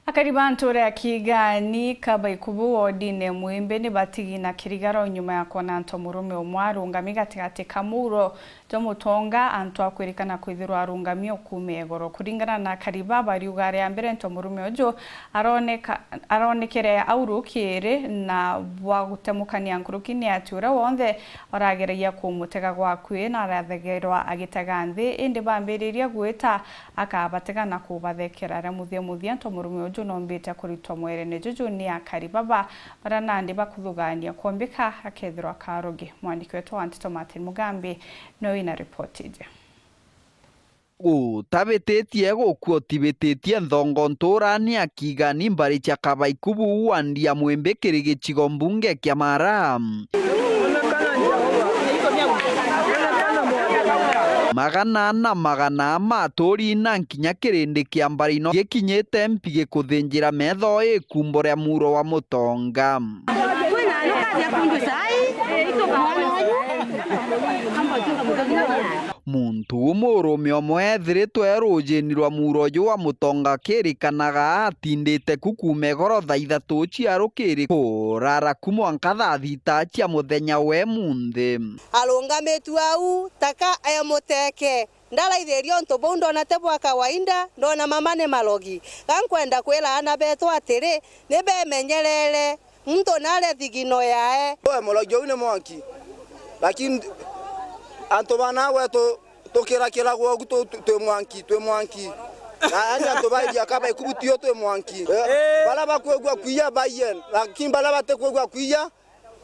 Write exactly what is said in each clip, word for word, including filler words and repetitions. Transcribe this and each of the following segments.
Akari ba ntuura ya Kigani, Kabaikubu, wodine Mwimbi, ni batigi na kirigaro nyuma ya kwona antu murume umwe arungami gatigati ka muuro jwa mutonga, antu akwirikana kwithirwa arungami o kuuma igoro. Kuringana na akari baba, riuga ria mbere nto murume uju aroneka-, aronekere au rukiri, na bwa gutemukania nkuruki ni ati uria wonthe urageragia kumutega gwakui na arathegerwa agitega nthi, indi bambiriria gwita akabatega na kubathekera. Aria muthia muthia, nto murume uju nombite kuritwa mwerene juju ni akari baba, baria nandi bakuthugania kwombika akethirwa akarogi. Mwandiki wetu wa nteto Martin Mugambi nowe wina ripoti iji. Utabititie gukua utibititie nthongo ntuurani ya Kigani mbari cia Kabaikubu wandi ya Mwimbi kiri gicigo mbunge kia Mara. Magana na magana ma aturi na nkinya kirindi kia mbari ino gikinyite mpigi kuthinjira metho ikumbo ria muuro wa mutonga. Muntu umurume umwe ethiritwe rujini rwa muuro uju wa mutonga akirikanaga atindite ku kuuma igoro thaa ithatu cia rukiri kurara ku mwanka thaa thita cia muthenya we munthi. Arungamitu au taka emuteke. Ndaraithiria untu buu, ndona ti bwa kawaida, ndona mama ni marogi. Ga nkwenda kwira aana betu atiri, ni bemenyerere. Muntu naria thigino yae. We murogi uu ni mwanki. Lakini antu bana gwetu tukirakiragwa ugu tu-, tu-, twi mwanki, twi mwanki. Na yani antu bairia Kabaikubu tio twi mwanki. Eh, baria bakwigua kwiya baiye, lakini baria batikwigua kwiya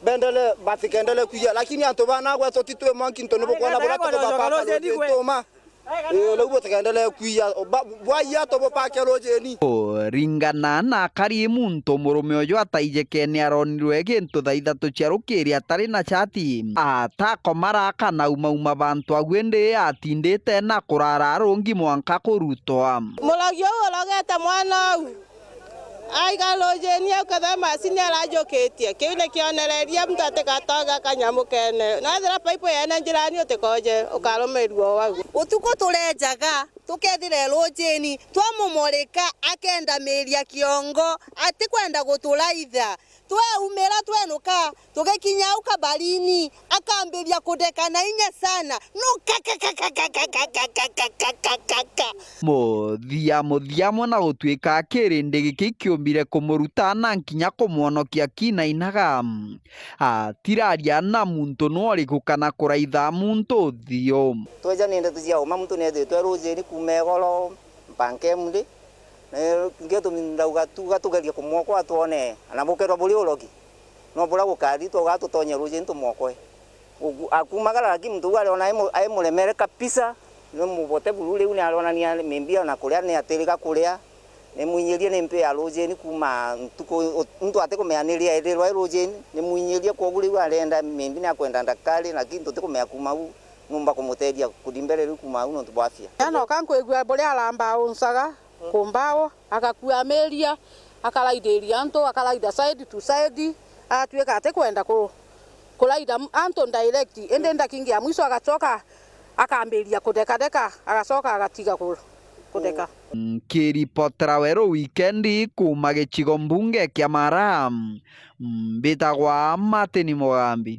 bendele, batikendele kwiya. Lakini antu bana gwetu ti twi mwanki, ntu ni bukwona buria tukubapaka rujini tuma. Ii, riu butikendelee kwiya, ba-, bwaiya tubupake rujini. Kuringana na akari, muntu murume uju ataijike ni aronirwe gintu thaa ithatu cia rukiri atari na chati, atakoma raka na umauma bantu au, indi atindite na kurara arungi mwanka kurutwa. Murogi uu urogete mwana uu. Aiga rujini au kethira macini arajukitie, kiu ni kionereria muntu atigatoge kanyamu kene. Na ethira paipu yene njirani utikoje, ukarumirua o au. Utuku turejaga, tukethire rujini, twamumurika, akendamiria kiongo, atikwenda guturaitha. Tweumira, twenuka, tugikinya au kabarini, akambiria kudeka na inya sana. No kakakakakakakakakakaka. Muthia muthia amwe na gutuika kirindi giki kiumbire kumuruta na nkinya kumwonokia kinainaga. Atiraria na muntu noriku kana kuraitha muntu uthio. Tweja ni ndeto cia uma, muntu niethitwe rujini kuuma igoro, mpanka emuri. Na ngetumi ndauga tuga tugerie kumwokoa twone, ana bukerwa buri urogi. No buria gukari, twauga tutonye rujini tumwokoe. Ugu-, akumagara, lakini muntu uu ariona ai mu-, ai muremere kabisa, ni mubote buru riu, ni aronania maybe ona kuria ni atiriga kuria. Ni mwinyirie ni mpi ya rujini kuuma ntuku u-, muntu atikumenya ni ria irirwa i rujini, ni mwinyirie, kwogu riu arenda maybe ni akwenda ndakitari, lakini tutikumenya kuuma u numba kumutethia kuthi mbere riu kuuma u nontu bwa afya. Anoka nkwigua buria aramba unsaga. Kumbao, agakua miria, akaraithiria antu, akaraitha side to side, atuika atikwenda ku-, kuraitha m-, antu direct, indi ndakingi ya mwiso agacoka akambiria kudekadeka, agacoka agatiga ku-, kudeka. Nkiripotera Weru Wikendi kuuma gicigo mbunge kia Mara, mbitagwa Martin Mugambi.